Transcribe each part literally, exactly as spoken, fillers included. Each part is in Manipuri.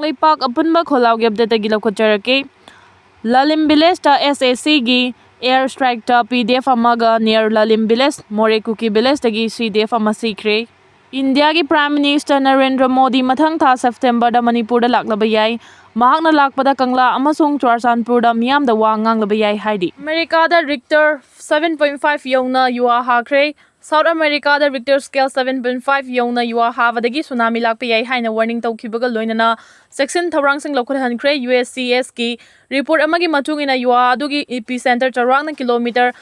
ꯂꯩꯄꯥꯛ ꯑꯄꯨꯟꯕ ꯈꯣꯜꯂꯥꯎꯒꯤ ꯑꯞꯗꯦꯠꯇꯒꯤ ꯂꯧꯈꯠꯆꯔꯛꯀꯦ꯫ ꯂꯥꯂꯤꯝ ꯚꯤꯂꯦꯖꯇ ꯑꯦꯁ ꯑꯦ ꯁꯤꯒꯤ ꯑꯦꯌꯔ ꯁ꯭ꯇ꯭ꯔꯥꯏꯛꯇ ꯄꯤ ꯗꯤ ꯑꯦꯐ ꯑꯃꯒ ꯅꯤꯌꯔ ꯂꯥꯂꯤꯝ ꯚꯤꯂꯦꯖ ꯃꯣꯔꯦ ꯀꯨꯀꯤ ꯚꯤꯂꯦꯖꯇꯒꯤ ꯁꯤ ꯗꯤ ꯑꯦꯐ ꯑꯃ ꯁꯤꯈ꯭ꯔꯦ꯫ ꯏꯟꯗꯤꯌꯥꯒꯤ ꯄ꯭ꯔꯥꯏꯝ ꯃꯤꯅꯤꯁꯇꯔ ꯅꯔꯦꯟꯗ꯭ꯔ ꯃꯣꯗꯤ ꯃꯊꯪ ꯊꯥ ꯁꯦꯞꯇꯦꯝꯕꯔꯗ ꯃꯅꯤꯄꯨꯔꯗ ꯂꯥꯛꯂꯕ ꯌꯥꯏ꯫ ꯃꯍꯥꯛꯅ ꯂꯥꯛꯄꯗ ꯀꯪꯂꯥ ꯑꯃꯁꯨꯡ ꯆꯨꯔꯥꯆꯥꯟꯄꯨꯔꯗ ꯃꯤꯌꯥꯝꯗ ꯋꯥ ꯉꯥꯡꯂꯕ ꯌꯥꯏ ꯍꯥꯏꯔꯤ꯫ ꯑꯃꯦꯔꯤꯀꯥꯗ ꯔꯤꯛꯇꯔ ꯁꯚꯦꯟ ꯄꯣꯏꯟ ꯐꯥꯏꯚ ꯌꯧꯅ ꯌꯨꯋꯥ ꯍꯥꯈ꯭ꯔꯦ꯫ ꯁꯥꯎꯠ ꯑꯃꯦꯔꯤꯀꯥꯗ ꯔꯤꯛꯇꯔ ꯁ꯭ꯀꯦꯜ ꯁꯚꯦꯟ ꯄꯣꯏꯟ ꯐꯥꯏꯚ ꯌꯧꯅ ꯌꯨꯋꯥ ꯍꯥꯕꯗꯒꯤ ꯁꯨꯅꯥꯃꯤ ꯂꯥꯛꯄ ꯌꯥꯏ ꯍꯥꯏꯅ ꯋꯥꯔꯅꯤꯡ ꯇꯧꯈꯤꯕꯒ ꯂꯣꯏꯅꯅ ꯆꯦꯛꯁꯤꯟ ꯊꯧꯔꯥꯡꯁꯤꯡ ꯂꯧꯈꯠꯍꯟꯈ꯭ꯔꯦ꯫ ꯌꯨ ꯑꯦꯁ ꯁꯤ ꯑꯦꯁꯀꯤ ꯔꯤꯄꯣꯔꯠ ꯑꯃꯒꯤ ꯃꯇꯨꯡ ꯏꯟꯅ, ꯌꯨꯋꯥ ꯑꯗꯨꯒꯤ ꯏꯄꯤ ꯁꯦꯟꯇꯔ ꯆꯥꯎꯔꯥꯛꯅ ꯀꯤꯂꯣꯃꯤꯇꯔ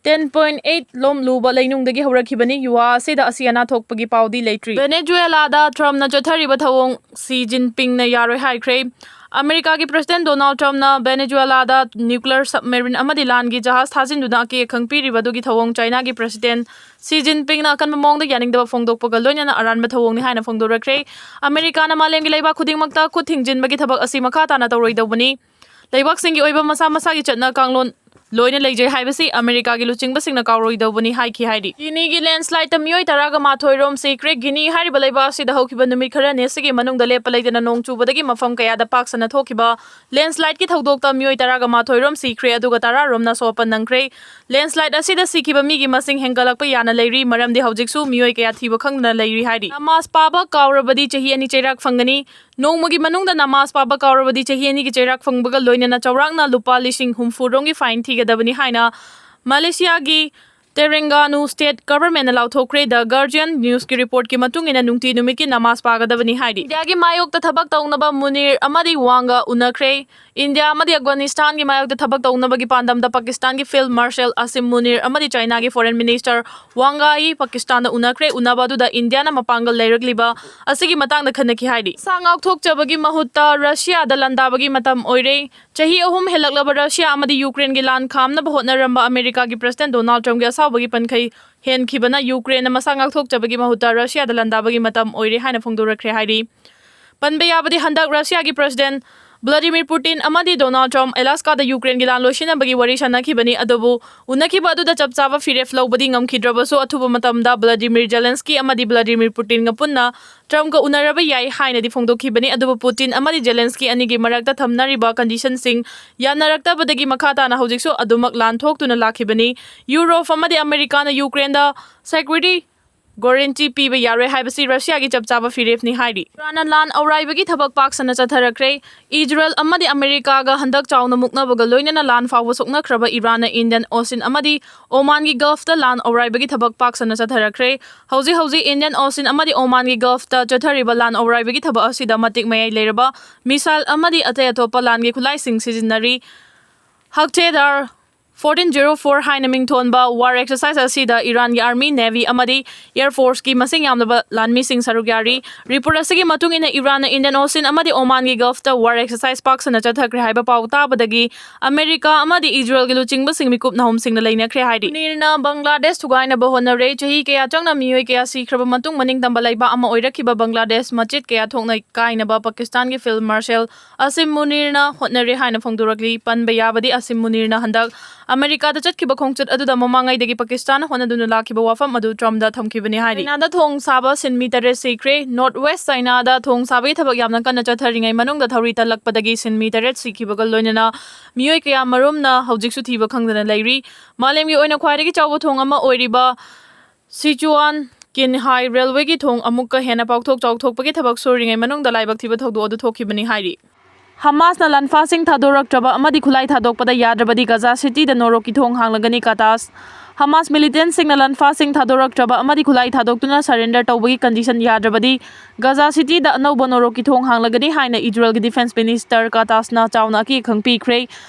ꯇꯦꯟ ꯄꯣꯏꯟ ꯑꯩꯠ ꯂꯣꯝ ꯂꯨꯕ ꯂꯩꯅꯨꯡꯗꯒꯤ ꯍꯧꯔꯛꯈꯤꯕꯅꯤ꯫ ꯌꯨꯋꯥ ꯑꯁꯤꯗ ꯑꯁꯤ ꯑꯅꯥ ꯊꯣꯛꯄꯒꯤ ꯄꯥꯎꯗꯤ ꯂꯩꯇ꯭ꯔꯤ꯫ ꯚꯦꯅꯦꯖꯨꯋꯦꯂꯥꯗ ꯇ꯭ꯔꯝꯞꯅ ꯆꯠꯊꯔꯤꯕ ꯊꯧꯑꯣꯡ ꯁꯤ ꯖꯤꯟꯄꯤꯡꯅ ꯌꯥꯔꯣꯏ ꯍꯥꯏꯈ꯭ꯔꯦ꯫ ꯑꯃꯦꯔꯤꯀꯥꯒꯤ ꯄ꯭ꯔꯦꯁꯤꯗꯦꯟꯠ ꯗꯣꯅꯥꯜꯗ ꯇ꯭ꯔꯝꯞꯅ ꯚꯦꯅꯦꯖꯨꯋꯦꯂꯥꯗ ꯅ꯭ꯌꯨꯀ꯭ꯂꯤꯌꯔ ꯁꯕꯃꯦꯔꯤꯟ ꯑꯃꯗꯤ ꯂꯥꯟꯒꯤ ꯖꯍꯥꯖ ꯊꯥꯖꯤꯟꯗꯨꯅ ꯑꯀꯤ ꯑꯈꯪ ꯄꯤꯔꯤꯕ ꯑꯗꯨꯒꯤ ꯊꯧꯑꯣꯡ ꯆꯥꯏꯅꯥꯒꯤ ꯄ꯭ꯔꯦꯁꯤꯗꯦꯟꯠ ꯁꯤ ꯖꯤꯟꯄꯤꯡꯅ ꯑꯀꯟꯕ ꯃꯑꯣꯡꯗ ꯌꯥꯅꯤꯡꯗꯕ ꯐꯣꯡꯗꯣꯛꯄꯒ ꯂꯣꯏꯅꯅ ꯑꯔꯥꯟꯕ ꯊꯧꯑꯣꯡꯅꯤ ꯍꯥꯏꯅ ꯐꯣꯡꯗꯣꯔꯛꯈ꯭ꯔꯦ꯫ ꯑꯃꯦꯔꯤꯀꯥꯅ ꯃꯥꯂꯦꯝꯒꯤ ꯂꯩꯕꯥꯛ ꯈꯨꯗꯤꯡꯃꯛꯇ ꯈꯨꯠ ꯊꯤꯡꯖꯤꯟꯕꯒꯤ ꯊꯕꯛ ꯑꯁꯤ ꯃꯈꯥ ꯇꯥꯅ ꯇꯧꯔꯣꯏꯗꯧꯕꯅꯤ꯫ ꯂꯩꯕꯥꯛꯁꯤꯡꯒꯤ ꯑꯣꯏꯕ ꯃꯁꯥ ꯃꯁꯥꯒꯤ ꯆꯠꯅ ꯀꯥꯡꯂꯣꯟ ꯂꯣꯏꯅ ꯂꯩꯖꯩ ꯍꯥꯏꯕꯁꯤ ꯑꯃꯦꯔꯤꯀꯥꯒꯤ ꯂꯨꯆꯤꯡꯕꯁꯤꯡꯅ ꯀꯥꯎꯔꯣꯏꯗꯧꯕꯅꯤ ꯍꯥꯏꯈꯤ ꯍꯥꯏꯔꯤ꯫ ꯒꯤꯅꯤꯒꯤ ꯂꯦꯟꯁ꯭ꯂꯥꯏꯗꯇ ꯃꯤꯑꯣꯏ ꯇꯔꯥꯒ ꯃꯥꯊꯣꯏ ꯔꯣꯝ ꯁꯤꯈ꯭ꯔꯦ꯫ ꯒꯤꯅꯤ ꯍꯥꯏꯔꯤꯕ ꯂꯩꯕꯥꯛ ꯑꯁꯤꯗ ꯍꯧꯈꯤꯕ ꯅꯨꯃꯤꯠ ꯈꯔꯅꯤ ꯑꯁꯤꯒꯤ ꯃꯅꯨꯡꯗ ꯂꯦꯞꯄ ꯂꯩꯇꯅ ꯅꯣꯡ ꯆꯨꯕꯗꯒꯤ ꯃꯐꯝ ꯀꯌꯥꯗ ꯄꯥꯛ ꯁꯟꯅ ꯊꯣꯛꯈꯤꯕ ꯂꯦꯟꯁ꯭ꯂꯥꯏꯗꯀꯤ ꯊꯧꯗꯣꯛꯇ ꯃꯤꯑꯣꯏ ꯇꯔꯥꯒ ꯃꯥꯊꯣꯏ ꯔꯣꯝ ꯁꯤꯈ꯭ꯔꯦ, ꯑꯗꯨꯒ ꯇꯔꯥ ꯔꯣꯝꯅ ꯑꯁꯣꯛ ꯑꯄꯟ ꯅꯪꯈ꯭ꯔꯦ꯫ ꯂꯦꯟꯁ꯭ꯂꯥꯏꯗ ꯑꯁꯤꯗ ꯁꯤꯈꯤꯕ ꯃꯤꯒꯤ ꯃꯁꯤꯡ ꯍꯦꯟꯒꯠꯂꯛꯄ ꯌꯥꯅ ꯂꯩꯔꯤ, ꯃꯔꯝꯗꯤ ꯍꯧꯖꯤꯛꯁꯨ ꯃꯤꯑꯣꯏ ꯀꯌꯥ ꯊꯤꯕ ꯈꯪꯗꯅ ꯂꯩꯔꯤ ꯍꯥꯏꯔꯤ꯫ ꯅꯃꯥꯖ ꯄꯥꯕ ꯀꯥꯎꯔꯕꯗꯤ ꯆꯍꯤ ꯑꯅꯤ ꯆꯩꯔꯥꯛ ꯐꯪꯒꯅꯤ꯫ ꯅꯣꯡꯃꯒꯤ ꯃꯅꯨꯡꯗ ꯅꯃꯥꯖ ꯄꯥꯕ ꯀꯥꯎꯔꯕꯗꯤ ꯆꯍꯤ ꯑꯅꯤꯒꯤ ꯆꯩꯔꯥꯛ ꯐꯪꯕꯒ ꯂꯣꯏꯅꯅ ꯆꯥꯎꯔꯥꯛꯅ ꯂꯨꯄꯥ ꯂꯤꯁꯤꯡ ꯍꯨꯝꯐꯨ ꯔꯣꯝꯒꯤ ꯐꯥꯏꯟ ꯊꯤꯒꯗꯕꯅꯤ ꯍꯥꯏꯅ ꯃꯂꯦꯁꯤꯌꯥꯒꯤ ꯇꯦꯂꯪꯒꯥꯅꯨ ꯁ꯭ꯇꯦꯠ ꯒꯚꯔꯟꯃꯦꯟꯠꯅ ꯂꯥꯎꯊꯣꯛꯈ꯭ꯔꯦ꯫ ꯗ ꯒꯥꯔꯖꯤꯌꯟ ꯅ꯭ꯌꯨꯁꯀꯤ ꯔꯤꯄꯣꯔꯠꯀꯤ ꯃꯇꯨꯡ ꯏꯟꯅ ꯅꯨꯡꯇꯤ ꯅꯨꯃꯤꯠꯀꯤ ꯅꯃꯥꯖ ꯄꯥꯒꯗꯕꯅꯤ ꯍꯥꯏꯔꯤ꯫ ꯏꯟꯗꯤꯌꯥꯒꯤ ꯃꯥꯌꯣꯛꯇ ꯊꯕꯛ ꯇꯧꯅꯕ ꯃꯨꯅꯤꯔ ꯑꯃꯗꯤ ꯋꯥꯡꯒ ꯎꯅꯈ꯭ꯔꯦ꯫ ꯏꯟꯗꯤꯌꯥ ꯑꯃꯗꯤ ꯑꯐꯒꯥꯅꯤꯁꯇꯥꯟꯒꯤ ꯃꯥꯌꯣꯛꯇ ꯊꯕꯛ ꯇꯧꯅꯕꯒꯤ ꯄꯥꯟꯗꯝꯗ ꯄꯥꯀꯤꯁꯇꯥꯟꯒꯤ ꯐꯤꯜꯗ ꯃꯥꯔꯁꯦꯜ ꯑꯁꯤꯝ ꯃꯨꯅꯤꯔ ꯑꯃꯗꯤ ꯆꯥꯏꯅꯥꯒꯤ ꯐꯣꯔꯦꯟ ꯃꯤꯅꯤꯁꯇꯔ ꯋꯥꯡ ꯒꯥꯏ ꯄꯥꯀꯤꯁꯇꯥꯟꯗ ꯎꯅꯈ꯭ꯔꯦ꯫ ꯎꯅꯕ ꯑꯗꯨꯗ ꯏꯟꯗꯤꯌꯥꯅ ꯃꯄꯥꯡꯒꯜ ꯂꯩꯔꯛꯂꯤꯕ ꯑꯁꯤꯒꯤ ꯃꯇꯥꯡꯗ ꯈꯟꯅꯈꯤ ꯍꯥꯏꯔꯤ꯫ ꯃꯁꯥ ꯉꯥꯛꯊꯣꯛꯆꯕꯒꯤ ꯃꯍꯨꯠꯇ ꯔꯁꯤꯌꯥꯗ ꯂꯥꯟꯗꯥꯕꯒꯤ ꯃꯇꯝ ꯑꯣꯏꯔꯦ꯫ ꯆꯍꯤ ꯑꯍꯨꯝ ꯍꯦꯜꯂꯛꯂꯕ ꯔꯁꯤꯌꯥ ꯑꯃꯗꯤ ꯌꯨꯀ꯭ꯔꯦꯟꯒꯤ ꯂꯥꯟ ꯈꯥꯝꯅꯕ ꯍꯣꯠꯅꯔꯝꯕ ꯑꯃꯦꯔꯤꯀꯥꯒꯤ ꯄ꯭ꯔꯦꯁꯤꯗꯦꯟꯠ ꯗꯣꯅꯥꯜꯗ ꯇ꯭ꯔꯝꯞꯀꯤ ꯑꯁꯥꯎꯕꯒꯤ ꯄꯟꯈꯩ ꯍꯦꯟꯈꯤꯕꯅ ꯌꯨꯀ꯭ꯔꯦꯟꯅ ꯃꯁꯥ ꯉꯥꯛꯊꯣꯛꯆꯕꯒꯤ ꯃꯍꯨꯠꯇ ꯔꯁꯤꯌꯥꯗ ꯂꯥꯟꯗꯥꯕꯒꯤ ꯃꯇꯝ ꯑꯣꯏꯔꯦ ꯍꯥꯏꯅ ꯐꯣꯡꯗꯣꯔꯛꯈ꯭ꯔꯦ ꯍꯥꯏꯔꯤ꯫ ꯄꯟꯕ ꯌꯥꯕꯗꯤ, ꯍꯟꯗꯛ ꯔꯁꯤꯌꯥꯒꯤ ꯄ꯭ꯔꯦꯁꯤꯗꯦꯟꯠ ꯕ꯭ꯂꯥꯗꯤꯃꯤꯔ ꯄꯨꯇꯤꯟ ꯑꯃꯗꯤ ꯗꯣꯅꯥꯜꯗ ꯇ꯭ꯔꯝꯞ ꯑꯦꯂꯥꯁꯀꯥꯗ ꯌꯨꯀ꯭ꯔꯦꯟꯒꯤ ꯂꯥꯟ ꯂꯣꯏꯁꯤꯟꯅꯕꯒꯤ ꯋꯥꯔꯤ ꯁꯥꯟꯅꯈꯤꯕꯅꯤ, ꯑꯗꯨꯕꯨ ꯎꯅꯈꯤꯕ ꯑꯗꯨꯗ ꯆꯞ ꯆꯥꯕ ꯐꯤꯔꯦꯞ ꯂꯧꯕꯗꯤ ꯉꯝꯈꯤꯗ꯭ꯔꯕꯁꯨ, ꯑꯊꯨꯕ ꯃꯇꯝꯗ ꯕ꯭ꯂꯥꯗꯤꯃꯤꯔ ꯖꯦꯂꯦꯟꯁꯀꯤ ꯑꯃꯗꯤ ꯕ꯭ꯂꯥꯗꯤꯃꯤꯔ ꯄꯨꯇꯤꯟꯒ ꯄꯨꯟꯅ ꯇ꯭ꯔꯝꯞꯀ ꯎꯅꯔꯕ ꯌꯥꯏ ꯍꯥꯏꯅꯗꯤ ꯐꯣꯡꯗꯣꯛꯈꯤꯕꯅꯤ꯫ ꯑꯗꯨꯕꯨ ꯄꯨꯇꯤꯟ ꯑꯃꯗꯤ ꯖꯦꯂꯦꯟꯁꯀꯤ ꯑꯅꯤꯒꯤ ꯃꯔꯛꯇ ꯊꯝꯅꯔꯤꯕ ꯀꯟꯗꯤꯁꯟꯁꯤꯡ ꯌꯥꯅꯔꯛꯇꯕꯗꯒꯤ ꯃꯈꯥ ꯇꯥꯅ ꯍꯧꯖꯤꯛꯁꯨ ꯑꯗꯨꯃꯛ ꯂꯥꯟ ꯊꯣꯛꯇꯨꯅ ꯂꯥꯛꯈꯤꯕꯅꯤ꯫ ꯌꯨꯔꯣꯞ ꯑꯃꯗꯤ ꯑꯃꯦꯔꯤꯀꯥꯅ ꯌꯨꯀ꯭ꯔꯦꯟꯗ ꯁꯦꯀ꯭ꯌꯨꯔꯤꯇꯤ ꯒꯣꯔꯦꯟꯇꯤ ꯄꯤꯕ ꯌꯥꯔꯣꯏ ꯍꯥꯏꯕꯁꯤ ꯔꯁꯤꯌꯥꯒꯤ ꯆꯞ ꯆꯥꯕ ꯐꯤꯔꯦꯞꯅꯤ ꯍꯥꯏꯔꯤ꯫ ꯏꯔꯥꯟꯅ ꯂꯥꯟ ꯑꯧꯔꯥꯏꯕꯒꯤ ꯊꯕꯛ ꯄꯥꯛ ꯁꯟꯅ ꯆꯠꯊꯔꯛꯈ꯭ꯔꯦ꯫ ꯏꯖꯔꯦꯜ ꯑꯃꯗꯤ ꯑꯃꯦꯔꯤꯀꯥꯒ ꯍꯟꯗꯛ ꯆꯥꯎꯅ ꯃꯨꯛꯅꯕꯒ ꯂꯣꯏꯅꯅ ꯂꯥꯟ ꯐꯥꯎꯕ ꯁꯣꯛꯅꯈ꯭ꯔꯕ ꯏꯔꯥꯟꯅ ꯏꯟꯗꯤꯌꯟ ꯑꯣꯁꯤꯟ ꯑꯃꯗꯤ ꯑꯣꯃꯥꯟꯒꯤ ꯒꯜꯐꯇ ꯂꯥꯟ ꯑꯧꯔꯥꯏꯕꯒꯤ ꯊꯕꯛ ꯄꯥꯛ ꯁꯟꯅ ꯆꯠꯊꯔꯛꯈ꯭ꯔꯦ꯫ ꯍꯧꯖꯤꯛ ꯍꯧꯖꯤꯛ ꯏꯟꯗꯤꯌꯟ ꯑꯣꯁꯤꯟ ꯑꯃꯗꯤ ꯑꯣꯃꯥꯟꯒꯤ ꯒꯜꯐꯇ ꯆꯠꯊꯔꯤꯕ ꯂꯥꯟ ꯑꯧꯔꯥꯏꯕꯒꯤ ꯊꯕꯛ ꯑꯁꯤꯗ ꯃꯇꯤꯛ ꯃꯌꯥꯏ ꯂꯩꯔꯕ ꯃꯤꯁꯥꯏꯜ ꯑꯃꯗꯤ ꯑꯇꯩ ꯑꯇꯣꯞꯄ ꯂꯥꯟꯒꯤ ꯈꯨꯠꯂꯥꯏꯁꯤꯡ ꯁꯤꯖꯤꯟꯅꯔꯤ꯫ ꯍꯛꯊꯦꯗꯥꯔ ꯐꯣꯔꯇꯤꯟ ꯖꯦꯔꯣ ꯐꯣꯔ ꯍꯥꯏꯅ ꯃꯤꯡꯊꯣꯟꯕ ꯋꯥꯔ ꯑꯦꯛꯁꯔꯁꯥꯏꯁ ꯑꯁꯤꯗ ꯏꯔꯥꯟꯒꯤ ꯑꯥꯔꯃꯤ, ꯅꯦꯚꯤ ꯑꯃꯗꯤ ꯑꯦꯌꯔ ꯐꯣꯔꯁꯀꯤ ꯃꯁꯤꯡ ꯌꯥꯝꯂꯕ ꯂꯥꯟꯃꯤꯁꯤꯡ ꯁꯔꯨꯛ ꯌꯥꯔꯤ꯫ ꯔꯤꯄꯣꯔꯠ ꯑꯁꯤꯒꯤ ꯃꯇꯨꯡ ꯏꯟꯅ, ꯏꯔꯥꯟꯅ ꯏꯟꯗꯤꯌꯟ ꯑꯣꯁꯤꯟ ꯑꯃꯗꯤ ꯑꯣꯃꯥꯟꯒꯤ ꯒꯜꯐꯇ ꯋꯥꯔ ꯑꯦꯛꯁꯔꯁꯥꯏꯁ ꯄꯥꯛ ꯁꯟꯅ ꯆꯠꯊꯈ꯭ꯔꯦ ꯍꯥꯏꯕ ꯄꯥꯎ ꯇꯥꯕꯗꯒꯤ ꯑꯃꯦꯔꯤꯀꯥ ꯑꯃꯗꯤ ꯏꯖꯔꯦꯜꯒꯤ ꯂꯨꯆꯤꯡꯕꯁꯤꯡ ꯃꯤꯀꯨꯞ ꯅꯥꯍꯨꯝꯁꯤꯡꯅ ꯂꯩꯅꯈ꯭ꯔꯦ ꯍꯥꯏꯔꯤ꯫ ꯃꯨꯅꯤꯔꯅ ꯕꯪꯒ꯭ꯂꯥꯗꯦꯁ ꯊꯨꯒꯥꯏꯅꯕ ꯍꯣꯠꯅꯔꯦ꯫ ꯆꯍꯤ ꯀꯌꯥ ꯆꯪꯅ ꯃꯤꯑꯣꯏ ꯀꯌꯥ ꯁꯤꯈ꯭ꯔꯕ ꯃꯇꯨꯡ, ꯃꯅꯤꯡꯇꯝꯕ ꯂꯩꯕꯥꯛ ꯑꯃ ꯑꯣꯏꯔꯛꯈꯤꯕ ꯕꯪꯒ꯭ꯂꯥꯗꯦꯁ ꯃꯆꯦꯠ ꯀꯌꯥ ꯊꯣꯛꯅ ꯀꯥꯏꯅꯕ ꯄꯥꯀꯤꯁꯇꯥꯟꯒꯤ ꯐꯤꯜꯗ ꯃꯥꯔꯁꯦꯜ ꯑꯁꯤꯝ ꯃꯨꯅꯤꯔꯅ ꯍꯣꯠꯅꯔꯦ ꯍꯥꯏꯅ ꯐꯣꯡꯗꯣꯔꯛꯂꯤ꯫ ꯄꯟꯕ ꯌꯥꯕꯗꯤ, ꯑꯁꯤꯝ ꯃꯨꯅꯤꯔꯅ ꯍꯟꯗꯛ ꯑꯃꯦꯔꯤꯀꯥꯗ ꯆꯠꯈꯤꯕ ꯈꯣꯡꯆꯠ ꯑꯗꯨꯗ ꯃꯃꯥꯡꯉꯩꯗꯒꯤ ꯄꯥꯀꯤꯁꯇꯥꯟꯅ ꯍꯣꯠꯅꯗꯨꯅ ꯂꯥꯛꯈꯤꯕ ꯋꯥꯐꯝ ꯑꯗꯨ ꯇ꯭ꯔꯝꯞꯗ ꯊꯝꯈꯤꯕꯅꯤ ꯍꯥꯏꯔꯤ꯫ ꯆꯥꯏꯅꯥꯗ ꯊꯣꯡ ꯁꯥꯕ ꯁꯤꯟꯃꯤ ꯇꯔꯦꯠ ꯁꯤꯈ꯭ꯔꯦ꯫ ꯅꯣꯔꯠ ꯋꯦꯁ ꯆꯥꯏꯅꯥꯗ ꯊꯣꯡ ꯁꯥꯕꯒꯤ ꯊꯕꯛ ꯌꯥꯝꯅ ꯀꯟꯅ ꯆꯠꯊꯔꯤꯉꯩ ꯃꯅꯨꯡꯗ ꯊꯧꯔꯤ ꯇꯠꯂꯛꯄꯗꯒꯤ ꯁꯤꯟꯃꯤ ꯇꯔꯦꯠ ꯁꯤꯈꯤꯕꯒ ꯂꯣꯏꯅꯅ ꯃꯤꯑꯣꯏ ꯀꯌꯥ ꯃꯔꯨꯝꯅ ꯍꯧꯖꯤꯛꯁꯨ ꯊꯤꯕ ꯈꯪꯗꯅ ꯂꯩꯔꯤ꯫ ꯃꯥꯂꯦꯝꯒꯤ ꯑꯣꯏꯅ ꯈ꯭ꯋꯥꯏꯗꯒꯤ ꯆꯥꯎꯕ ꯊꯣꯡ ꯑꯃ ꯑꯣꯏꯔꯤꯕ ꯁꯤꯆꯨꯋꯥꯟ ꯀꯤꯟꯍꯥꯏ ꯔꯦꯜꯋꯦꯒꯤ ꯊꯣꯡ ꯑꯃꯨꯛꯀ ꯍꯦꯟꯅ ꯄꯥꯛꯊꯣꯛ ꯆꯥꯎꯊꯣꯛꯄꯒꯤ ꯊꯕꯛ ꯁꯨꯔꯤꯉꯩ ꯃꯅꯨꯡꯗ ꯂꯥꯏꯕꯛ ꯊꯤꯕ ꯊꯧꯗꯣꯛ ꯑꯗꯨ ꯊꯣꯛꯈꯤꯕꯅꯤ ꯍꯥꯏꯔꯤ꯫ ꯍꯃꯥꯁꯅ ꯂꯥꯟꯐꯥꯁꯤꯡ ꯊꯥꯗꯣꯔꯛꯇ꯭ꯔꯕ ꯑꯃꯗꯤ ꯈꯨꯠꯂꯥꯏ ꯊꯥꯗꯣꯛꯄꯗ ꯌꯥꯗ꯭ꯔꯕꯗꯤ ꯒꯥꯖꯥ ꯁꯤꯇꯤꯗ ꯅꯣꯔꯣꯛꯀꯤ ꯊꯣꯡ ꯍꯥꯡꯂꯒꯅꯤ꯫ ꯀꯇꯥꯁ꯫ ꯍꯃꯥꯁ ꯃꯤꯂꯤꯇꯦꯟꯁꯤꯡꯅ ꯂꯥꯟꯐꯥꯁꯤꯡ ꯊꯥꯗꯣꯔꯛꯇ꯭ꯔꯕ ꯑꯃꯗꯤ ꯈꯨꯠꯂꯥꯏ ꯊꯥꯗꯣꯛꯇꯨꯅ ꯁꯔꯦꯟꯗꯔ ꯇꯧꯕꯒꯤ ꯀꯟꯗꯤꯁꯟ ꯌꯥꯗ꯭ꯔꯕꯗꯤ ꯒꯥꯖꯥ ꯁꯤꯇꯤꯗ ꯑꯅꯧꯕ ꯅꯣꯔꯣꯛꯀꯤ ꯊꯣꯡ ꯍꯥꯡꯂꯒꯅꯤ ꯍꯥꯏꯅ ꯏꯖꯔꯦꯜꯒꯤ ꯗꯤꯐꯦꯟꯁ ꯃꯤꯅꯤꯁꯇꯔ ꯀꯇꯥꯁꯅ ꯆꯥꯎꯅ ꯑꯀꯤ ꯑꯈꯪ ꯄꯤꯈ꯭ꯔꯦ꯫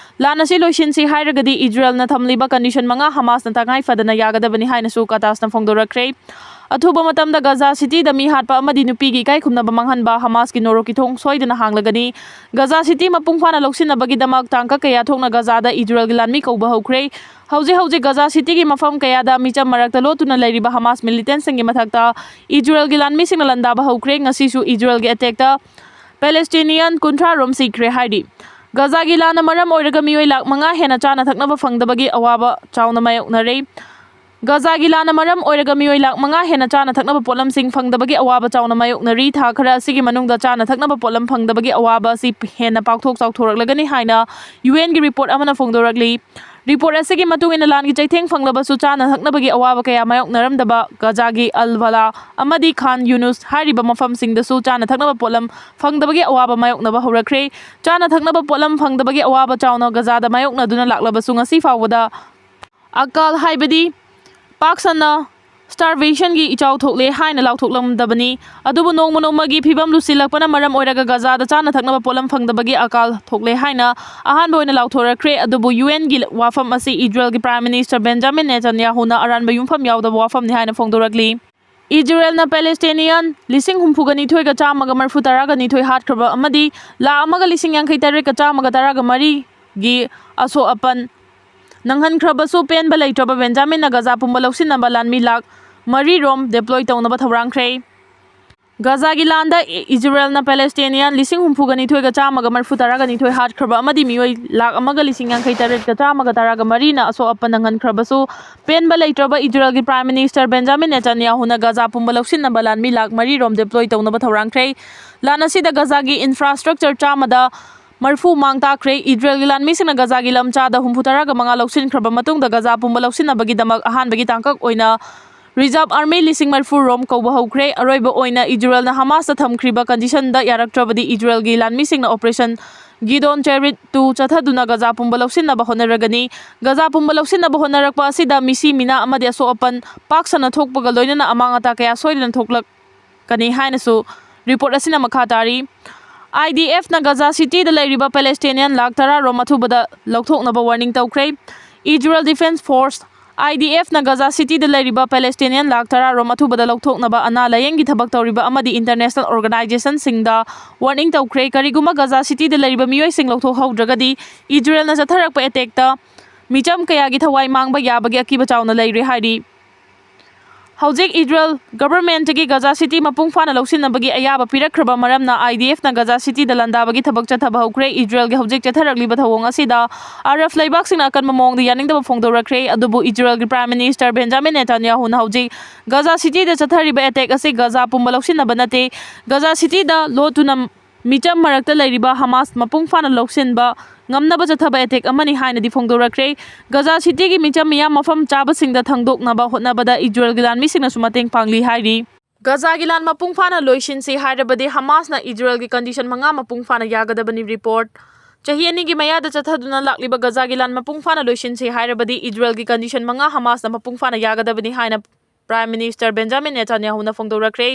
ꯂꯥꯟ ꯑꯁꯤ ꯂꯣꯏꯁꯤꯟꯁꯤ ꯍꯥꯏꯔꯒꯗꯤ ꯏꯖꯔꯦꯜꯅ ꯊꯝꯂꯤꯕ ꯀꯟꯗꯤꯁꯟ ꯃꯉꯥ ꯍꯃꯥꯁꯅ ꯇꯉꯥꯏ ꯐꯗꯅ ꯌꯥꯒꯗꯕꯅꯤ ꯍꯥꯏꯅꯁꯨ ꯀꯇꯥꯁꯅ ꯐꯣꯡꯗꯣꯔꯛꯈ꯭ꯔꯦ꯫ ꯑꯊꯨꯕ ꯃꯇꯝꯗ ꯒꯥꯖꯥ ꯁꯤꯇꯤꯗ ꯃꯤ ꯍꯥꯠꯄ ꯑꯃꯗꯤ ꯅꯨꯄꯤꯒꯤ ꯏꯀꯥꯏ ꯈꯨꯝꯅꯕ ꯃꯥꯡꯍꯟꯕ ꯍꯃꯥꯁꯀꯤ ꯅꯣꯔꯣꯛꯀꯤ ꯊꯣꯡ ꯁꯣꯏꯗꯅ ꯍꯥꯡꯂꯒꯅꯤ꯫ ꯒꯥꯖꯥ ꯁꯤꯇꯤ ꯃꯄꯨꯡ ꯐꯥꯅ ꯂꯧꯁꯤꯟꯅꯕꯒꯤꯗꯃꯛ ꯇꯥꯡꯀꯛ ꯀꯌꯥ ꯊꯣꯛꯅ ꯒꯥꯖꯥꯗ ꯏꯖꯔꯦꯜꯒꯤ ꯂꯥꯟꯃꯤ ꯀꯧꯕ ꯍꯧꯈ꯭ꯔꯦ꯫ ꯍꯧꯖꯤꯛ ꯍꯧꯖꯤꯛ ꯒꯥꯖꯥ ꯁꯤꯇꯤꯒꯤ ꯃꯐꯝ ꯀꯌꯥꯗ ꯃꯤꯆꯝ ꯃꯔꯛꯇ ꯂꯣꯠꯇꯨꯅ ꯂꯩꯔꯤꯕ ꯍꯃꯥꯁ ꯃꯤꯂꯤꯇꯦꯟꯁꯤꯡꯒꯤ ꯃꯊꯛꯇ ꯏꯖꯔꯦꯜꯒꯤ ꯂꯥꯟꯃꯤꯁꯤꯡꯅ ꯂꯥꯟꯗꯥꯕ ꯍꯧꯈ꯭ꯔꯦ꯫ ꯉꯁꯤꯁꯨ ꯏꯖꯔꯦꯜꯒꯤ ꯑꯦꯇꯦꯛꯇ ꯄꯦꯂꯦꯁꯇꯤꯅꯤꯌꯟ ꯀꯨꯟꯊ꯭ꯔꯥ ꯔꯣꯝ ꯁꯤꯈ꯭ꯔꯦ ꯍꯥꯏꯔꯤ꯫ ꯒꯖꯥꯒꯤ ꯂꯥꯟꯅ ꯃꯔꯝ ꯑꯣꯏꯔꯒ ꯃꯤꯑꯣꯏ ꯂꯥꯈ ꯃꯉꯥ ꯍꯦꯟꯅ ꯆꯥꯅ ꯊꯛꯅꯕ ꯐꯪꯗꯕꯒꯤ ꯑꯋꯥꯕ ꯆꯥꯎꯅ ꯃꯥꯌꯣꯛꯅꯔꯦ꯫ ꯒꯖꯥꯒꯤ ꯂꯥꯟꯅ ꯃꯔꯝ ꯑꯣꯏꯔꯒ ꯃꯤꯑꯣꯏ ꯂꯥꯈ ꯃꯉꯥ ꯍꯦꯟꯅ ꯆꯥꯅ ꯊꯛꯅꯕ ꯄꯣꯠꯂꯝꯁꯤꯡ ꯐꯪꯗꯕꯒꯤ ꯑꯋꯥꯕ ꯆꯥꯎꯅ ꯃꯥꯌꯣꯛꯅꯔꯤ꯫ ꯊꯥ ꯈꯔ ꯑꯁꯤꯒꯤ ꯃꯅꯨꯡꯗ ꯆꯥꯅ ꯊꯛꯅꯕ ꯄꯣꯠꯂꯝ ꯐꯪꯗꯕꯒꯤ ꯑꯋꯥꯕ ꯑꯁꯤ ꯍꯦꯟꯅ ꯄꯥꯛꯊꯣꯛ ꯆꯥꯎꯊꯣꯔꯛꯂꯒꯅꯤ ꯍꯥꯏꯅ ꯌꯨ ꯑꯦꯟꯒꯤ ꯔꯤꯄꯣꯔꯠ ꯑꯃꯅ ꯐꯣꯡꯗꯣꯔꯛꯂꯤ꯫ ꯔꯤꯄꯣꯔꯠ ꯑꯁꯤꯒꯤ ꯃꯇꯨꯡ ꯏꯟꯅ, ꯂꯥꯟꯒꯤ ꯆꯩꯊꯦꯡ ꯐꯪꯂꯕꯁꯨ ꯆꯥꯅ ꯊꯛꯅꯕꯒꯤ ꯑꯋꯥꯕ ꯀꯌꯥ ꯃꯥꯌꯣꯛꯅꯔꯝꯗꯕ ꯒꯖꯥꯒꯤ ꯑꯜ ꯕꯂꯥ ꯑꯃꯗꯤ ꯈꯥꯟ ꯌꯨꯅꯨꯁ ꯍꯥꯏꯔꯤꯕ ꯃꯐꯝꯁꯤꯡꯗꯁꯨ ꯆꯥꯅ ꯊꯛꯅꯕ ꯄꯣꯠꯂꯝ ꯐꯪꯗꯕꯒꯤ ꯑꯋꯥꯕ ꯃꯥꯌꯣꯛꯅꯕ ꯍꯧꯔꯛꯈ꯭ꯔꯦ꯫ ꯆꯥꯅ ꯊꯛꯅꯕ ꯄꯣꯠꯂꯝ ꯐꯪꯗꯕꯒꯤ ꯑꯋꯥꯕ ꯆꯥꯎꯅ ꯒꯖꯥꯗ ꯃꯥꯌꯣꯛꯅꯗꯨꯅ ꯂꯥꯛꯂꯕꯁꯨ, ꯉꯁꯤ ꯐꯥꯎꯕꯗ ꯑꯀꯥꯜ ꯍꯥꯏꯕꯗꯤ ꯄꯥꯛ ꯁꯟꯅ starvationꯒꯤ ꯏꯆꯥꯎ ꯊꯣꯛꯂꯦ ꯍꯥꯏꯅ ꯂꯥꯎꯊꯣꯛꯂꯝꯗꯕꯅꯤ꯫ ꯑꯗꯨꯕꯨ ꯅꯣꯡꯃ ꯅꯣꯡꯃꯒꯤ ꯐꯤꯕꯝ ꯂꯨꯁꯤꯜꯂꯛꯄꯅ ꯃꯔꯝ ꯑꯣꯏꯔꯒ ꯒꯖꯥꯗ ꯆꯥꯅ ꯊꯛꯅꯕ ꯄꯣꯠꯂꯝ ꯐꯪꯗꯕꯒꯤ ꯑꯀꯥꯜ ꯊꯣꯛꯂꯦ ꯍꯥꯏꯅ ꯑꯍꯥꯟꯕ ꯑꯣꯏꯅ ꯂꯥꯎꯊꯣꯔꯛꯈ꯭ꯔꯦ꯫ ꯑꯗꯨꯕꯨ ꯌꯨ ꯑꯦꯟꯒꯤ ꯋꯥꯐꯝ ꯑꯁꯤ ꯏꯖꯔꯦꯜꯒꯤ Prime Minister ꯕꯦꯟꯖꯥꯃꯤꯟ ꯅꯦꯇꯟꯌꯥꯍꯨꯅ ꯑꯔꯥꯟꯕ ꯌꯨꯝꯐꯝ ꯌꯥꯎꯗꯕ ꯋꯥꯐꯝꯅꯤ ꯍꯥꯏꯅ ꯐꯣꯡꯗꯣꯔꯛꯂꯤ꯫ ꯏꯖꯔꯦꯜꯅ ꯄꯦꯂꯦꯁꯇꯤꯅꯤꯌꯟ ꯂꯤꯁꯤꯡ ꯍꯨꯝꯐꯨꯒ ꯅꯤꯊꯣꯏꯒ ꯆꯥꯝꯃꯒ ꯃꯔꯤꯐꯨ ꯇꯔꯥꯒ ꯅꯤꯊꯣꯏ ꯍꯥꯠꯈ꯭ꯔꯕ ꯑꯃꯗꯤ ꯂꯥꯈ ꯑꯃꯒ ꯂꯤꯁꯤꯡ ꯌꯥꯡꯈꯩ ꯇꯔꯦꯠꯀ ꯆꯥꯝꯃꯒ ꯇꯔꯥꯒ ꯃꯔꯤꯒꯤ ꯑꯁꯣꯛ ꯑꯄꯟ ꯅꯪꯍꯟꯈ꯭ꯔꯕꯁꯨ, ꯄꯦꯟꯕ ꯂꯩꯇ꯭ꯔꯕ ꯕꯦꯟꯖꯥꯃꯤꯟꯅ ꯒꯖꯥ ꯄꯨꯝꯕ ꯂꯧꯁꯤꯟꯅꯕ ꯂꯥꯟꯃꯤ ꯂꯥꯈ ꯃꯔꯤ ꯔꯣꯝ deploy ꯇꯧꯅꯕ ꯊꯧꯔꯥꯡꯈ꯭ꯔꯦ꯫ ꯒꯖꯥꯒꯤ ꯂꯥꯟꯗ ꯏ-, ꯏꯖꯔꯦꯜꯅ ꯄꯦꯂꯦꯁꯇꯤꯅꯤꯌꯟ ꯂꯤꯁꯤꯡ ꯍꯨꯝꯐꯨꯒ ꯅꯤꯊꯣꯏꯒ ꯆꯥꯝꯃꯒ ꯃꯔꯤꯐꯨ ꯇꯔꯥꯒ ꯅꯤꯊꯣꯏ ꯍꯥꯠꯈ꯭ꯔꯕ ꯑꯃꯗꯤ ꯃꯤꯑꯣꯏ ꯂꯥꯈ ꯑꯃꯒ ꯂꯤꯁꯤꯡ ꯌꯥꯡꯈꯩ ꯇꯔꯦꯠꯀ ꯆꯥꯝꯃꯒ ꯇꯔꯥꯒ ꯃꯔꯤꯅ ꯑꯁꯣꯛ ꯑꯄꯟ ꯅꯪꯍꯟꯈ꯭ꯔꯕꯁꯨ, ꯄꯦꯟꯕ ꯂꯩꯇ꯭ꯔꯕ ꯏꯖꯔꯦꯜꯒꯤ Prime Minister ꯕꯦꯟꯖꯥꯃꯤꯟ ꯅꯦꯇꯟꯌꯥꯍꯨꯅ ꯒꯖꯥ ꯄꯨꯝꯕ ꯂꯧꯁꯤꯟꯅꯕ ꯂꯥꯟꯃꯤ ꯂꯥꯈ ꯃꯔꯤ ꯔꯣꯝ deploy ꯇꯧꯅꯕ ꯊꯧꯔꯥꯡꯈ꯭ꯔꯦ꯫ ꯂꯥꯟ ꯑꯁꯤꯗ ꯒꯖꯥꯒꯤ infrastructure ꯆꯥꯝꯃꯗ ꯃꯔꯤꯐꯨ ꯃꯥꯡ ꯇꯥꯛꯈ꯭ꯔꯦ꯫ ꯏꯖꯔꯦꯜꯒꯤ ꯂꯥꯟꯃꯤꯁꯤꯡꯅ ꯒꯖꯥꯒꯤ ꯂꯝ ꯆꯥꯗ ꯍꯨꯝꯐꯨ ꯇꯔꯥꯒ ꯃꯉꯥ ꯂꯧꯁꯤꯟꯈ꯭ꯔꯕ ꯃꯇꯨꯡꯗ, ꯒꯖꯥ ꯄꯨꯝꯕ ꯂꯧꯁꯤꯟꯅꯕꯒꯤꯗꯃꯛ ꯑꯍꯥꯟꯕꯒꯤ ꯇꯥꯡꯀꯛ ꯑꯣꯏꯅ Reserve Army ꯂꯤꯁꯤꯡ ꯃꯔꯤꯐꯨ ꯔꯣꯝ ꯀꯧꯕ ꯍꯧꯈ꯭ꯔꯦ꯫ ꯑꯔꯣꯏꯕ ꯑꯣꯏꯅ ꯏꯖꯔꯦꯜꯅ ꯍꯃꯥꯁꯇ ꯊꯝꯈ꯭ꯔꯤꯕ conditionꯗ ꯌꯥꯔꯛꯇ꯭ꯔꯕꯗꯤ, ꯏꯖꯔꯦꯜꯒꯤ ꯂꯥꯟꯃꯤꯁꯤꯡꯅ Operation Gideon Chariot two ꯆꯠꯊꯗꯨꯅ ꯒꯖꯥ ꯄꯨꯝꯕ ꯂꯧꯁꯤꯟꯅꯕ ꯍꯣꯠꯅꯔꯒꯅꯤ꯫ ꯒꯖꯥ ꯄꯨꯝꯕ ꯂꯧꯁꯤꯟꯅꯕ ꯍꯣꯠꯅꯔꯛꯄ ꯑꯁꯤꯗ ꯃꯤꯁꯤ ꯃꯤꯅꯥ ꯑꯃꯗꯤ ꯑꯁꯣꯛ ꯑꯄꯟ ꯄꯥꯛ ꯁꯟꯅ ꯊꯣꯛꯄꯒ ꯂꯣꯏꯅꯅ ꯑꯃꯥꯡ ꯑꯇꯥ ꯀꯌꯥ ꯁꯣꯏꯗꯅ ꯊꯣꯛꯂꯛ ꯀꯅꯤ ꯍꯥꯏꯅꯁꯨ ꯔꯤꯄꯣꯔꯠ ꯑꯁꯤꯅ ꯃꯈꯥ ꯇꯥꯔꯤ꯫ IDFꯅ ꯒꯖꯥ ꯁꯤꯇꯤꯗ ꯂꯩꯔꯤꯕ ꯄꯦꯂꯦꯁꯇꯤꯅꯤꯌꯟ ꯂꯥꯈ ꯇꯔꯥ ꯔꯣꯝ ꯑꯊꯨꯕꯗ ꯂꯧꯊꯣꯛꯅꯕ warning ꯇꯧꯈ꯭ꯔꯦ꯫ Israel Defense Force, IDFꯅ ꯒꯖꯥ ꯁꯤꯇꯤꯗ ꯂꯩꯔꯤꯕ ꯄꯦꯂꯦꯁꯇꯤꯅꯤꯌꯟ ꯂꯥꯈ ꯇꯔꯥ ꯔꯣꯝ ꯑꯊꯨꯕꯗ ꯂꯧꯊꯣꯛꯅꯕ ꯑꯅꯥ ꯂꯥꯌꯦꯡꯒꯤ ꯊꯕꯛ ꯇꯧꯔꯤꯕ ꯑꯃꯗꯤ international organizationꯁꯤꯡꯗ warning ꯇꯧꯈ꯭ꯔꯦ꯫ ꯀꯔꯤꯒꯨꯝꯕ ꯒꯖꯥ ꯁꯤꯇꯤꯗ ꯂꯩꯔꯤꯕ ꯃꯤꯑꯣꯏꯁꯤꯡ ꯂꯧꯊꯣꯛꯍꯧꯗ꯭ꯔꯒꯗꯤ, ꯏꯖꯔꯦꯜꯅ ꯆꯠꯊꯔꯛꯄ attackꯇ ꯃꯤꯆꯝ ꯀꯌꯥꯒꯤ ꯊꯋꯥꯏ ꯃꯥꯡꯕ ꯌꯥꯕꯒꯤ ꯑꯀꯤꯕ ꯆꯥꯎꯅ ꯂꯩꯔꯦ ꯍꯥꯏꯔꯤ꯫ ꯍꯧꯖꯤꯛ ꯏꯖꯔꯦꯜ ꯒꯚꯔꯟꯃꯦꯟꯠꯇꯒꯤ ꯒꯖꯥ ꯁꯤꯇꯤ ꯃꯄꯨꯡ ꯐꯥꯅ ꯂꯧꯁꯤꯟꯅꯕꯒꯤ ꯑꯌꯥꯕ ꯄꯤꯔꯛꯈ꯭ꯔꯕ ꯃꯔꯝꯅ ꯑꯥꯏ ꯗꯤ ꯑꯦꯐꯅ ꯒꯖꯥ ꯁꯤꯇꯤꯗ ꯂꯥꯟꯗꯥꯕꯒꯤ ꯊꯕꯛ ꯆꯠꯊꯕ ꯍꯧꯈ꯭ꯔꯦ꯫ ꯏꯖꯔꯦꯜꯒꯤ ꯍꯧꯖꯤꯛ ꯆꯠꯊꯔꯛꯂꯤꯕ ꯊꯧꯑꯣꯡ ꯑꯁꯤꯗ ꯑꯔꯕ ꯂꯩꯕꯥꯛꯁꯤꯡꯅ ꯑꯀꯟꯕ ꯃꯑꯣꯡꯗ ꯌꯥꯅꯤꯡꯗꯕ ꯐꯣꯡꯗꯣꯔꯛꯈ꯭ꯔꯦ꯫ ꯑꯗꯨꯕꯨ ꯏꯖꯔꯦꯜꯒꯤ ꯄ꯭ꯔꯥꯏꯝ ꯃꯤꯅꯤꯁꯇꯔ ꯕꯦꯟꯖꯥꯃꯤꯟ ꯅꯦꯇꯥꯟꯌꯥꯍꯨꯅ ꯍꯧꯖꯤꯛ ꯒꯖꯥ ꯁꯤꯇꯤꯗ ꯆꯠꯊꯔꯤꯕ ꯑꯦꯇꯦꯛ ꯑꯁꯤ ꯒꯖꯥ ꯄꯨꯝꯕ ꯂꯧꯁꯤꯟꯅꯕ ꯅꯠꯇꯦ, ꯒꯖꯥ ꯁꯤꯇꯤꯗ ꯂꯣꯠꯇꯨꯅ ꯃꯤꯆꯝ ꯃꯔꯛꯇ ꯂꯩꯔꯤꯕ ꯍꯃꯥꯁ ꯃꯄꯨꯡ ꯐꯥꯅ ꯂꯧꯁꯤꯟꯕ ꯉꯝꯅꯕ ꯆꯠꯊꯕ ꯑꯦꯇꯦꯛ ꯑꯃꯅꯤ ꯍꯥꯏꯅꯗꯤ ꯐꯣꯡꯗꯣꯔꯛꯈ꯭ꯔꯦ꯫ ꯒꯖꯥ ꯁꯤꯇꯤꯒꯤ ꯃꯤꯆꯝ ꯃꯤꯌꯥꯝ ꯃꯐꯝ ꯆꯥꯕꯁꯤꯡꯗ ꯊꯥꯡꯗꯣꯛꯅꯕ ꯍꯣꯠꯅꯕꯗ ꯏꯖꯔꯦꯜꯒꯤ ꯂꯥꯟꯃꯤꯁꯤꯡꯅꯁꯨ ꯃꯇꯦꯡ ꯄꯥꯡꯂꯤ ꯍꯥꯏꯔꯤ꯫ ꯒꯖꯥꯒꯤ ꯂꯥꯟ ꯃꯄꯨꯡ ꯐꯥꯅ ꯂꯣꯏꯁꯤꯟꯁꯤ ꯍꯥꯏꯔꯕꯗꯤ ꯍꯃꯥꯁꯅ ꯏꯖꯔꯦꯜꯒꯤ ꯀꯟꯗꯤꯁꯟ ꯃꯉꯥ ꯃꯄꯨꯡ ꯐꯥꯅ ꯌꯥꯒꯗꯕꯅꯤ꯫ ꯔꯤꯄꯣꯔꯠ꯫ ꯆꯍꯤ ꯑꯅꯤꯒꯤ ꯃꯌꯥꯗ ꯆꯠꯊꯗꯨꯅ ꯂꯥꯛꯂꯤꯕ ꯒꯖꯥꯒꯤ ꯂꯥꯟ ꯃꯄꯨꯡ ꯐꯥꯅ ꯂꯣꯏꯁꯤꯟꯁꯤ ꯍꯥꯏꯔꯕꯗꯤ ꯏꯖꯔꯦꯜꯒꯤ ꯀꯟꯗꯤꯁꯟ ꯃꯉꯥ ꯍꯃꯥꯁꯅ ꯃꯄꯨꯡ ꯐꯥꯅ ꯌꯥꯒꯗꯕꯅꯤ ꯍꯥꯏꯅ ꯄ꯭ꯔꯥꯏꯝ ꯃꯤꯅꯤꯁꯇꯔ ꯕꯦꯟꯖꯥꯃꯤꯟ ꯅꯦꯇꯥꯟꯌꯥꯍꯨꯅ ꯐꯣꯡꯗꯣꯔꯛꯈ꯭ꯔꯦ꯫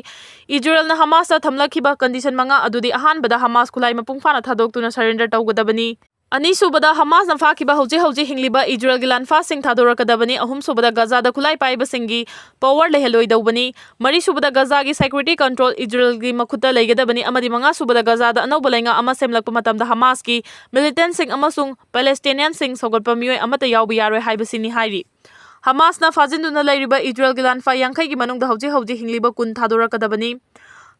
ꯏꯖꯔꯦꯜꯅ ꯍꯃꯥꯁꯇ ꯊꯝꯂꯛꯈꯤꯕ ꯀꯟꯗꯤꯁꯟ ꯃꯉꯥ ꯑꯗꯨꯗꯤ, ꯑꯍꯥꯟꯕꯗ, ꯍꯃꯥꯁ ꯈꯨꯠꯂꯥꯏ ꯃꯄꯨꯡ ꯐꯥꯅ ꯊꯥꯗꯣꯛꯇꯨꯅ ꯁꯔꯦꯟꯗꯔ ꯇꯧꯒꯗꯕꯅꯤ꯫ ꯑꯅꯤꯁꯨꯕꯗ, ꯍꯃꯥꯁꯅ ꯐꯥꯈꯤꯕ ꯍꯧꯖꯤꯛ ꯍꯧꯖꯤꯛ ꯍꯤꯡꯂꯤꯕ ꯏꯖꯔꯦꯜꯒꯤ ꯂꯥꯟꯐꯥꯁꯤꯡ ꯊꯥꯗꯣꯔꯛꯀꯗꯕꯅꯤ꯫ ꯑꯍꯨꯝꯁꯨꯕꯗ, ꯒꯖꯥꯗ ꯈꯨꯠꯂꯥꯏ ꯄꯥꯏꯕꯁꯤꯡꯒꯤ ꯄꯋꯥꯔ ꯂꯩꯍꯜꯂꯣꯏꯗꯧꯕꯅꯤ꯫ ꯃꯔꯤꯁꯨꯕꯗ, ꯒꯖꯥꯒꯤ ꯁꯦꯀ꯭ꯌꯨꯔꯤꯇꯤ ꯀꯟꯇ꯭ꯔꯣꯜ ꯏꯖꯔꯦꯜꯒꯤ ꯃꯈꯨꯠꯇ ꯂꯩꯒꯗꯕꯅꯤ꯫ ꯑꯃꯗꯤ ꯃꯉꯥꯁꯨꯕꯗ, ꯒꯖꯥꯗ ꯑꯅꯧꯕ ꯂꯩꯉꯥꯛ ꯑꯃ ꯁꯦꯝꯂꯛꯄ ꯃꯇꯝꯗ ꯍꯃꯥꯁꯀꯤ ꯃꯤꯂꯤꯇꯦꯟꯠꯁꯤꯡ ꯑꯃꯁꯨꯡ ꯄꯦꯂꯦꯁꯇꯤꯅꯤꯌꯟꯁꯤꯡ ꯁꯧꯒꯠꯄ ꯃꯤꯑꯣꯏ ꯑꯃꯠꯇ ꯌꯥꯎꯕ ꯌꯥꯔꯣꯏ ꯍꯥꯏꯕꯁꯤꯅꯤ ꯍꯥꯏꯔꯤ꯫ ꯍꯃꯥꯁꯅ ꯐꯥꯖꯤꯟꯗꯨꯅ ꯂꯩꯔꯤꯕ ꯏꯖꯔꯦꯜꯒꯤ ꯂꯥꯟꯐꯥ ꯌꯥꯡꯈꯩꯒꯤ ꯃꯅꯨꯡꯗ ꯍꯧꯖꯤꯛ ꯍꯧꯖꯤꯛ ꯍꯤꯡꯂꯤꯕ ꯀꯨꯟ ꯊꯥꯗꯣꯔꯛꯀꯗꯕꯅꯤ꯫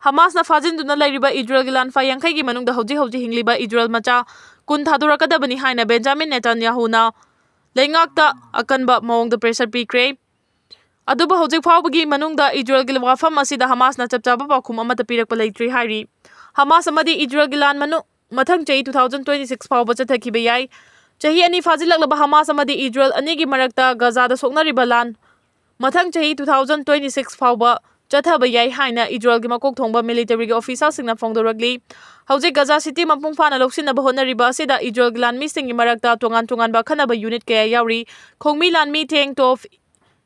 ꯍꯃꯥꯁꯅ ꯐꯥꯖꯤꯟꯗꯨꯅ ꯂꯩꯔꯤꯕ ꯏꯖꯔꯦꯜꯒꯤ ꯂꯥꯟꯐꯥ ꯌꯥꯡꯈꯩꯒꯤ ꯃꯅꯨꯡꯗ ꯍꯧꯖꯤꯛ ꯍꯧꯖꯤꯛ ꯍꯤꯡꯂꯤꯕ ꯏꯖꯔꯦꯜ ꯃꯆꯥ ꯀꯨꯟ ꯊꯥꯗꯣꯔꯛꯀꯗꯕꯅꯤ ꯍꯥꯏꯅ ꯕꯦꯟꯖꯥꯃꯤꯟ ꯅꯦꯇꯥꯟꯌꯥꯍꯨꯅ ꯂꯩꯉꯥꯛꯇ ꯑꯀꯟꯕ ꯃꯑꯣꯡꯗ ꯄ꯭ꯔꯦꯁꯔ ꯄꯤꯈ꯭ꯔꯦ꯫ ꯑꯗꯨꯕꯨ ꯍꯧꯖꯤꯛ ꯐꯥꯎꯕꯒꯤ ꯃꯅꯨꯡꯗ ꯏꯖꯔꯦꯜꯒꯤ ꯋꯥꯐꯝ ꯑꯁꯤꯗ ꯍꯃꯥꯁꯅ ꯆꯞ ꯆꯥꯕ ꯄꯥꯎꯈꯨꯝ ꯑꯃꯠꯇ ꯄꯤꯔꯛꯄ ꯂꯩꯇ꯭ꯔꯤ ꯍꯥꯏꯔꯤ꯫ ꯍꯃꯥꯁ ꯑꯃꯗꯤ ꯏꯖꯔꯦꯜꯒꯤ ꯂꯥꯟ ꯃꯅꯨ-, ꯃꯊꯪ ꯆꯍꯤ two thousand twenty six ꯐꯥꯎꯕ ꯆꯠꯊꯈꯤꯕ ꯌꯥꯏ꯫ ꯆꯍꯤ ꯑꯅꯤ ꯐꯥꯖꯤꯜꯂꯛꯂꯕ ꯍꯃꯥꯁ ꯑꯃꯗꯤ ꯏꯖꯔꯦꯜ ꯑꯅꯤꯒꯤ ꯃꯔꯛꯇ ꯒꯖꯥꯗ ꯁꯣꯛꯅꯔꯤꯕ ꯂꯥꯟ ꯃꯊꯪ ꯆꯍꯤ two thousand twenty six ꯐꯥꯎꯕ ꯆꯠꯊꯕ ꯌꯥꯏ ꯍꯥꯏꯅ ꯏꯖꯔꯦꯜꯒꯤ ꯃꯀꯣꯛ ꯊꯣꯡꯕ ꯃꯤꯂꯤꯇꯔꯤꯒꯤ ꯑꯣꯐꯤꯁꯥꯔꯁꯤꯡꯅ ꯐꯣꯡꯗꯣꯔꯛꯂꯤ꯫ ꯍꯧꯖꯤꯛ ꯒꯖꯥ ꯁꯤꯇꯤ ꯃꯄꯨꯡ ꯐꯥꯅ ꯂꯧꯁꯤꯟꯅꯕ ꯍꯣꯠꯅꯔꯤꯕ ꯑꯁꯤꯗ ꯏꯖꯔꯦꯜꯒꯤ ꯂꯥꯟꯃꯤꯁꯤꯡꯒꯤ ꯃꯔꯛꯇ ꯇꯣꯉꯥꯟ ꯇꯣꯉꯥꯟꯕ ꯑꯈꯟꯅꯕ ꯌꯨꯅꯤꯠ ꯀꯌꯥ ꯌꯥꯎꯔꯤ꯫ ꯈꯣꯡꯃꯤ ꯂꯥꯟꯃꯤ ꯊꯦꯡ ꯇꯣꯞ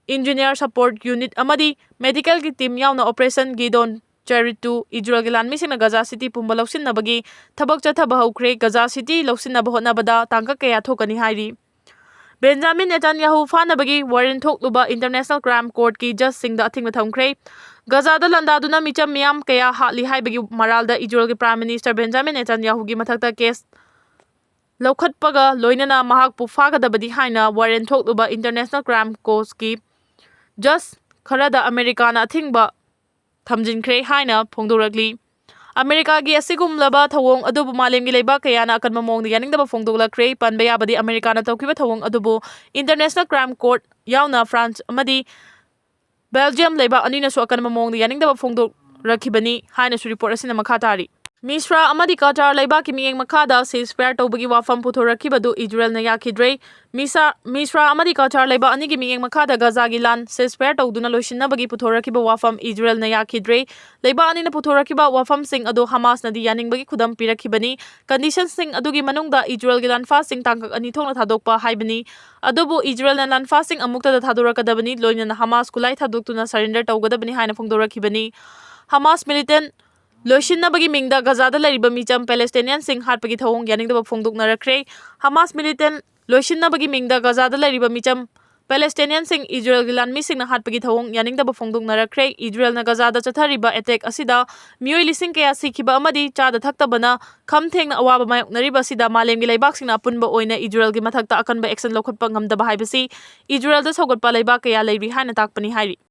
ꯏꯟꯖꯤꯅꯤꯌꯔ ꯁꯄꯣꯔꯠ ꯌꯨꯅꯤꯠ ꯑꯃꯗꯤ ꯃꯦꯗꯤꯀꯦꯜꯒꯤ ꯇꯤꯝ ꯌꯥꯎꯅ ꯑꯣꯄꯔꯦꯁꯟ ꯒꯤꯗꯣꯟ ꯆꯦꯔꯤꯠꯇꯨ ꯏꯖꯔꯦꯜꯒꯤ ꯂꯥꯟꯃꯤꯁꯤꯡꯅ ꯒꯖꯥ ꯁꯤꯇꯤ ꯄꯨꯝꯕ ꯂꯧꯁꯤꯟꯅꯕꯒꯤ ꯊꯕꯛ ꯆꯠꯊꯕ ꯍꯧꯈ꯭ꯔꯦ꯫ ꯒꯖꯥ ꯁꯤꯇꯤ ꯂꯧꯁꯤꯟꯅꯕ ꯍꯣꯠꯅꯕꯗ ꯇꯥꯡꯀꯛ ꯀꯌꯥ ꯊꯣꯛꯀꯅꯤ ꯍꯥꯏꯔꯤ꯫ ꯕꯦꯟꯖꯥꯃꯤꯟ ꯅꯦꯇꯥꯟꯌꯥꯍꯨ ꯐꯥꯅꯕꯒꯤ ꯋꯥꯔꯦꯟ ꯊꯣꯛꯂꯨꯕ ꯏꯟꯇꯔꯅꯦꯁꯅꯦꯜ ꯀ꯭ꯔꯥꯏꯝ ꯀꯣꯔꯠꯀꯤ ꯖꯖꯁꯤꯡꯗ ꯑꯊꯤꯡꯕ ꯊꯝꯈ꯭ꯔꯦ꯫ ꯒꯖꯥꯗ ꯂꯥꯟꯗꯥꯗꯨꯅ ꯃꯤꯆꯝ ꯃꯤꯌꯥꯝ ꯀꯌꯥ ꯍꯥꯠꯂꯤ ꯍꯥꯏꯕꯒꯤ ꯃꯔꯥꯜꯗ ꯏꯖꯔꯦꯜꯒꯤ ꯄ꯭ꯔꯥꯏꯝ ꯃꯤꯅꯤꯁꯇꯔ ꯕꯦꯟꯖꯥꯃꯤꯟ ꯅꯦꯇꯥꯟꯌꯥꯍꯨꯒꯤ ꯃꯊꯛꯇ ꯀꯦꯁ ꯂꯧꯈꯠꯄꯒ ꯂꯣꯏꯅꯅ ꯃꯍꯥꯛꯄꯨ ꯐꯥꯒꯗꯕꯅꯤ ꯍꯥꯏꯅ ꯋꯥꯔꯦꯟ ꯊꯣꯛꯂꯨꯕ ꯏꯟꯇꯔꯅꯦꯁꯅꯦꯜ ꯀ꯭ꯔꯥꯏꯝ ꯀꯣꯔꯠꯀꯤ ꯖꯖ ꯈꯔꯗ ꯑꯃꯦꯔꯤꯀꯥꯅ ꯑꯊꯤꯡꯕ ꯊꯝꯖꯤꯟꯈ꯭ꯔꯦ ꯍꯥꯏꯅ ꯐꯣꯡꯗꯣꯔꯛꯂꯤ꯫ ꯑꯃꯦꯔꯤꯀꯥꯒꯤ ꯑꯁꯤꯒꯨꯝꯂꯕ ꯊꯧꯑꯣꯡ ꯑꯗꯨꯕꯨ ꯃꯥꯂꯦꯝꯒꯤ ꯂꯩꯕꯥꯛ ꯀꯌꯥꯅ ꯑꯀꯟꯕ ꯃꯑꯣꯡꯗ ꯌꯥꯅꯤꯡꯗꯕ ꯐꯣꯡꯗꯣꯛꯂꯛꯈ꯭ꯔꯦ꯫ ꯄꯟꯕ ꯌꯥꯕꯗꯤ, ꯑꯃꯦꯔꯤꯀꯥꯅ ꯇꯧꯈꯤꯕ ꯊꯧꯑꯣꯡ ꯑꯗꯨꯕꯨ International Crime Court ꯌꯥꯎꯅ ꯐ꯭ꯔꯥꯟꯁ ꯑꯃꯗꯤ ꯕꯦꯜꯖꯤꯌꯝ ꯂꯩꯕꯥꯛ ꯑꯅꯤꯅꯁꯨ ꯑꯀꯟꯕ ꯃꯑꯣꯡꯗ ꯌꯥꯅꯤꯡꯗꯕ ꯐꯣꯡꯗꯣꯔꯛꯈꯤꯕꯅꯤ ꯍꯥꯏꯅꯁꯨ ꯔꯤꯄꯣꯔꯠ ꯑꯁꯤꯅ ꯃꯈꯥ ꯇꯥꯔꯤ꯫ ꯃꯤꯁ꯭ꯔꯥ ꯑꯃꯗꯤ ꯀꯇꯥꯔ ꯂꯩꯕꯥꯛꯀꯤ ꯃꯤꯠꯌꯦꯡ ꯃꯈꯥꯗ ceasefire ꯇꯧꯕꯒꯤ ꯋꯥꯐꯝ ꯄꯨꯊꯣꯔꯛꯈꯤꯕꯗꯨ ꯏꯖꯔꯦꯜꯅ ꯌꯥꯈꯤꯗ꯭ꯔꯦ꯫ ꯃꯤꯁꯥ-, ꯃꯤꯁ꯭ꯔꯥ ꯑꯃꯗꯤ ꯀꯇꯥꯔ ꯂꯩꯕꯥꯛ ꯑꯅꯤꯒꯤ ꯃꯤꯠꯌꯦꯡ ꯃꯈꯥꯗ ꯒꯖꯥꯒꯤ ꯂꯥꯟ ceasefire ꯇꯧꯗꯨꯅ ꯂꯣꯏꯁꯤꯟꯅꯕꯒꯤ ꯄꯨꯊꯣꯔꯛꯈꯤꯕ ꯋꯥꯐꯝ ꯏꯖꯔꯦꯜꯅ ꯌꯥꯈꯤꯗ꯭ꯔꯦ꯫ ꯂꯩꯕꯥꯛ ꯑꯅꯤꯅ ꯄꯨꯊꯣꯔꯛꯈꯤꯕ ꯋꯥꯐꯝꯁꯤꯡ ꯑꯗꯨ ꯍꯃꯥꯁꯅꯗꯤ ꯌꯥꯅꯤꯡꯕꯒꯤ ꯈꯨꯗꯝ ꯄꯤꯔꯛꯈꯤꯕꯅꯤ꯫ Conditionꯁꯤꯡ ꯑꯗꯨꯒꯤ ꯃꯅꯨꯡꯗ ꯏꯖꯔꯦꯜꯒꯤ ꯂꯥꯟꯐꯥꯁꯤꯡ ꯇꯥꯡꯀꯛ ꯑꯅꯤ ꯊꯣꯛꯅ ꯊꯥꯗꯣꯛꯄ ꯍꯥꯏꯕꯅꯤ꯫ ꯑꯗꯨꯕꯨ ꯏꯖꯔꯦꯜꯅ ꯂꯥꯟꯐꯥꯁꯤꯡ ꯑꯃꯨꯛꯇꯗ ꯊꯥꯗꯣꯔꯛꯀꯗꯕꯅꯤ, ꯂꯣꯏꯅꯅ ꯍꯃꯥꯁ ꯈꯨꯠꯂꯥꯏ ꯊꯥꯗꯣꯛꯇꯨꯅ surrender ꯇꯧꯒꯗꯕꯅꯤ ꯍꯥꯏꯅ ꯐꯣꯡꯗꯣꯔꯛꯈꯤꯕꯅꯤ꯫ ꯍꯃꯥꯁ militant ꯂꯣꯏꯁꯤꯟꯅꯕꯒꯤ ꯃꯤꯡꯗ ꯒꯖꯥꯗ ꯂꯩꯔꯤꯕ ꯃꯤꯆꯝ Palestinianꯁꯤꯡ ꯍꯥꯠꯄꯒꯤ ꯊꯧꯑꯣꯡ ꯌꯥꯅꯤꯡꯗꯕ ꯐꯣꯡꯗꯣꯛꯅꯔꯛꯈ꯭ꯔꯦ꯫ ꯍꯃꯥꯁ militant ꯂꯣꯏꯁꯤꯟꯅꯕꯒꯤ ꯃꯤꯡꯗ ꯒꯖꯥꯗ ꯂꯩꯔꯤꯕ ꯃꯤꯆꯝ Palestinianꯁꯤꯡ ꯏꯖꯔꯦꯜꯒꯤ ꯂꯥꯟꯃꯤꯁꯤꯡꯅ ꯍꯥꯠꯄꯒꯤ ꯊꯧꯑꯣꯡ ꯌꯥꯅꯤꯡꯗꯕ ꯐꯣꯡꯗꯣꯛꯅꯔꯛꯈ꯭ꯔꯦ꯫ ꯏꯖꯔꯦꯜꯅ ꯒꯖꯥꯗ ꯆꯠꯊꯔꯤꯕ attack ꯑꯁꯤꯗ ꯃꯤꯑꯣꯏ ꯂꯤꯁꯤꯡ ꯀꯌꯥ ꯁꯤꯈꯤꯕ ꯑꯃꯗꯤ ꯆꯥꯗ ꯊꯛꯇꯕꯅ ꯈꯝ ꯊꯦꯡꯅ ꯑꯋꯥꯕ ꯃꯥꯌꯣꯛꯅꯔꯤꯕ ꯑꯁꯤꯗ ꯃꯥꯂꯦꯝꯒꯤ ꯂꯩꯕꯥꯛꯁꯤꯡꯅ ꯑꯄꯨꯟꯕ ꯑꯣꯏꯅ ꯏꯖꯔꯦꯜꯒꯤ ꯃꯊꯛꯇ ꯑꯀꯟꯕ action ꯂꯧꯈꯠꯄ ꯉꯝꯗꯕ ꯍꯥꯏꯕꯁꯤ ꯏꯖꯔꯦꯜꯗ ꯁꯧꯒꯠꯄ ꯂꯩꯕꯥꯛ ꯀꯌꯥ ꯂꯩꯔꯤ ꯍꯥꯏꯅ ꯇꯥꯛꯄꯅꯤ ꯍꯥꯏꯔꯤ꯫